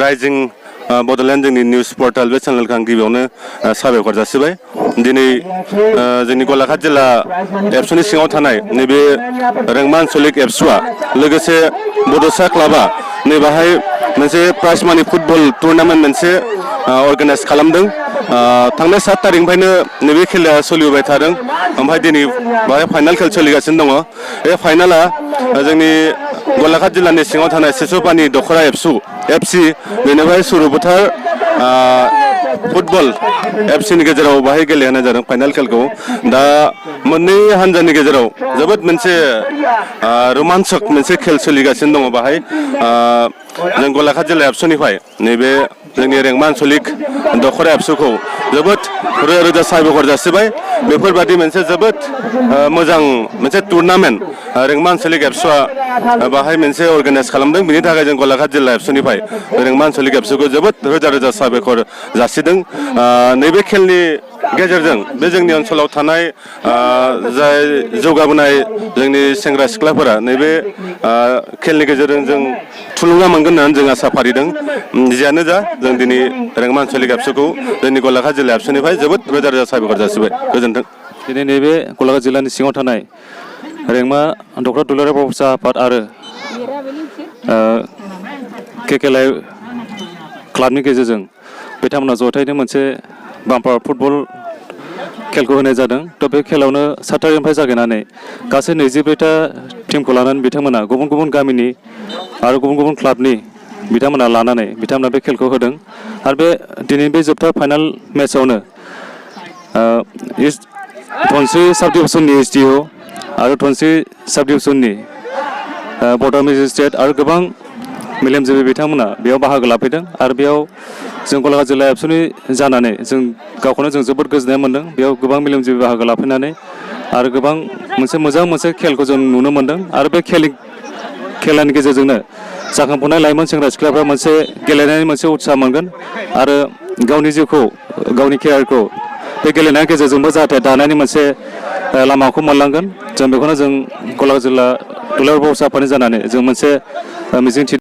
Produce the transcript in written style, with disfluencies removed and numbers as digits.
Rising Bodoland जोंनि news portal बे चेनेलखौ आं गिबियावनो साबायखर जासिबाय। दिनै जोंनि गलाघाट जिल्ला एबसुनि सिङाव थानाय नैबे रेंमा आन्चलिक एबसुआ लोगोसे बड'सा क्लाबा नैबाहाय मोनसे प्राइज मानि फुटबल टुर्नामेन्ट मोनसे अर्गानाइज खालामदों। थांनाय 7 तारिखनिफ्रायनो नैबे खेलाया सोलिबाय थादों। ओमफ्राय दिनै बाहाय फाइनाल खेल सोलिगासिनो दङ। बे फाइनाला जोंनि गलाघाट जिल्लानि सिङाव थानाय सेसुपानि दख'रा एफसि बेनिफ्राय सुरुबुथार फुटबल एफसिनि गेजेराव बाहाय गेलेहोनाय जादों फाइनाल खेलखौ। दा मोननै हानजानि गेजेराव जोबोद मोनसे रोमान्चक मोनसे खेल सोलिगासिनो दङ बाहाय। जों गलाघाट जिल्ला एबसुनिफ्राय नैबे जोंनि रेंमा आन्चलिक दख'रा एबसुखौ जोबोद रोजा रोजा साबायखर जासिबाय। बेफोरबादि मोनसे जोबोद मोजां मोनसे टुर्नामेन्ट रेंमा आन्चलिक एबसुआ बाहाय मोनसे अर्गानाइज खालामदों। बिनि थाखाय जों गलाघाट जिल्ला एबसुनिफ्राय रेंमा आन्चलिक एबसुखौ जोबोद रोजा रोजा साबायखर जासिदों। नैबे खेलनि गेजेरजों बे जोंनि ओनसोलाव थानाय जाय जौगाबोनाय जोंनि सेंग्रा सिख्लाफोरा नैबे खेलनि गेजेरजों जों थुलुंगा मोनगोन होननानै जों आसा फारिदों। जियानो जा जों दिनै रेंमा आन्चलिक एबसुखौ जोंनि गलाघाट जिल्ला एबसुनिफ्राय जोबोद रोजा रोजा साबायखर जासिबाय। गोजोन्थों। दिनै नैबे गलाघाट जिल्लानि सिङाव थानाय रेंमा दख'रा दुलाराय बर' फिसा आफाद आरो केकेएल क्लाबनि गेजेरजों बिथांमोना जथायनो मोनसे बाम्पार फुटबल खेलखौ होनाय जादों। थ' बे खेलावनो 7 तारिखनिफ्राय जागायनानै गासै 24टा टिमखौ लानानै बिथांमोना गुबुन गुबुन गामिनि आरो गुबुन गुबुन क्लाबनि बिथांमोना लानानै बिथांमोना बे खेलखौ होदों। आरो बे दिनै बे जोबथा फाइनाल मेचआवनो धनस्रि साब डिभिजननि एसडिअ आरो धनस्रि साब डिभिजननि बर्डार मेजिस्ट्रेट आरो गोबां मेलेमजिबि बिथांमोना बेयाव बाहागो लाफैदों। आरो बेयाव जों गलाघाट जिल्ला एबसुनि जानानै जों गावखौनो जों जोबोद गोजोननाय मोन्दों। बेयाव गोबां मेलेमजिबि बाहागो लाफैनानै आरो गोबां मोजां मोनसे खेलखौ जों नुनो मोन्दों। आरो बे खेलानि गेजेरजोंनो जाखांफुनाय लाइमोन सेंग्रा सिख्लाफ्रा मोनसे गेलेनायनि मोनसे उत्साह मोनगोन आरो गावनि जिउखौ गावनि केरियारखौ बे गेलेनायनि गेजेरजोंबो जाहाथे दानायनि मोनसे लामाखौ मोनलांगोन। जों बेखौनो जों गलाघाट जिल्ला दुलाराय बर' फिसा आफादनि जानानै जों मोनसे मिजिंथि